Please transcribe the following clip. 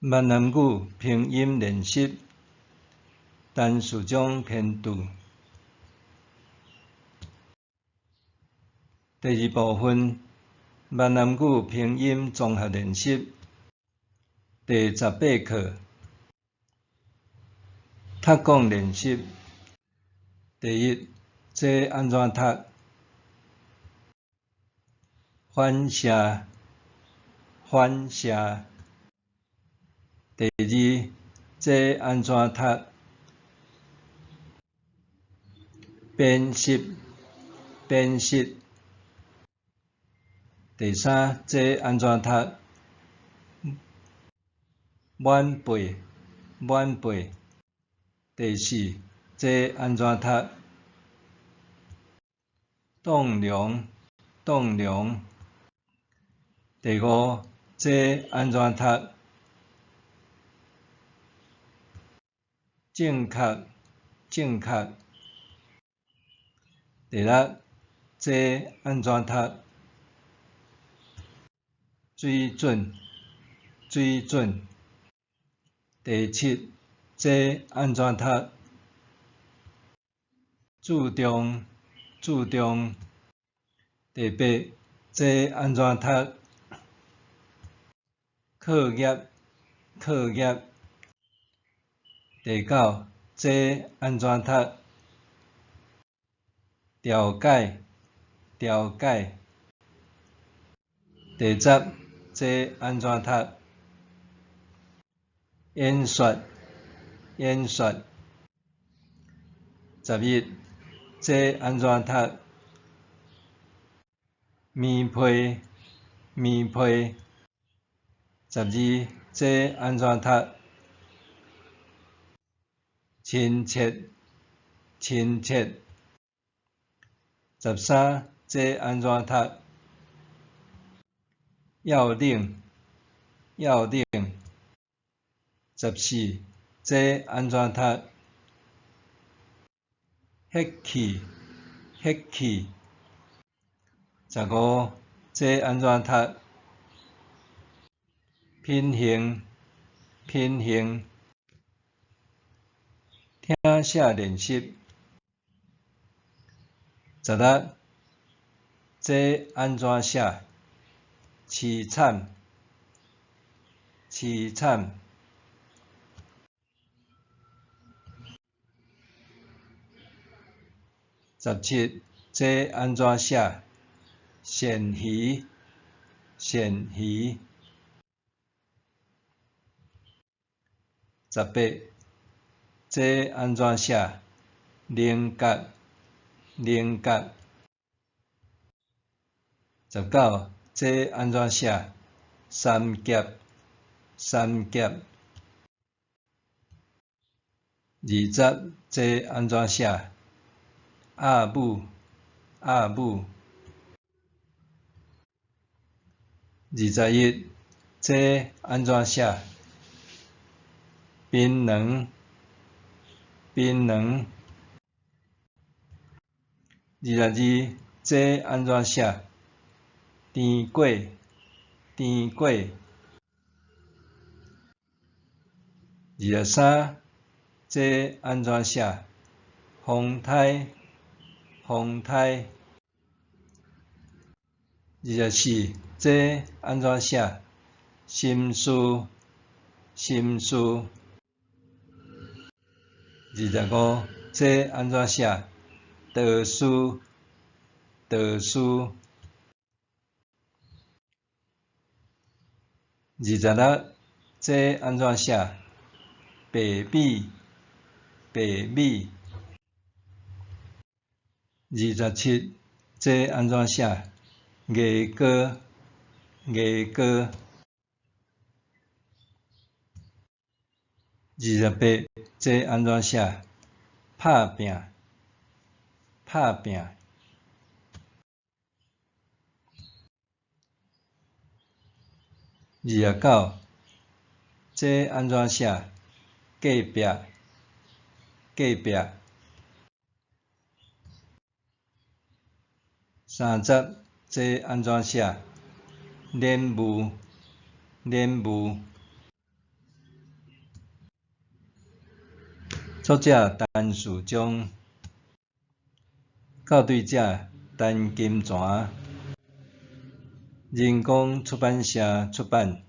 闽南語拼音練習，陳樹忠編著。第二部分，閩南語拼音綜合練習，第18課，讀講練習。第一，這按怎讀？反射，反射。第二，這按怎讀？辨識，辨識。第三，這按怎讀？滿背，滿背。第四，這按怎讀？棟梁，棟梁。第五，這按怎讀？正確，正確。第六，這按怎讀？水準，水準。第七，這按怎讀？注重，注重。第八，這按怎讀？課業，課業。第九，這按怎讀？調解，調解。第十，這按怎讀？演說，演說。11，這按怎讀？棉被，棉被。12，這按怎讀？親切，親切。13，這按怎讀？要領，要領。14，這按怎讀？血氣，血氣。15，這按怎讀？品行，品行。聽寫練習。16，這按怎寫？淒慘，淒慘。17，這按怎寫？鱔魚，鱔魚。18，這按怎寫？稜角，稜角。19，這按怎寫？三峽，三峽。20，這按怎寫？鴨母，鴨母。21，這按怎寫？檳榔，檳榔。22，這按怎寫？甜粿，甜粿。23，這按怎寫？風颱，風颱。24，這按怎寫？心事，心事。25，這按怎寫？導師，導師。26，這按怎寫？白米，白米。27，這按怎寫？牙膏，牙膏。28，這按怎寫？拍拚，拍拚。29，這按怎寫？隔壁，隔壁。30，這按怎寫？蓮霧，蓮霧。作者陳樹忠，校對者陳金泉，人工出版社出版。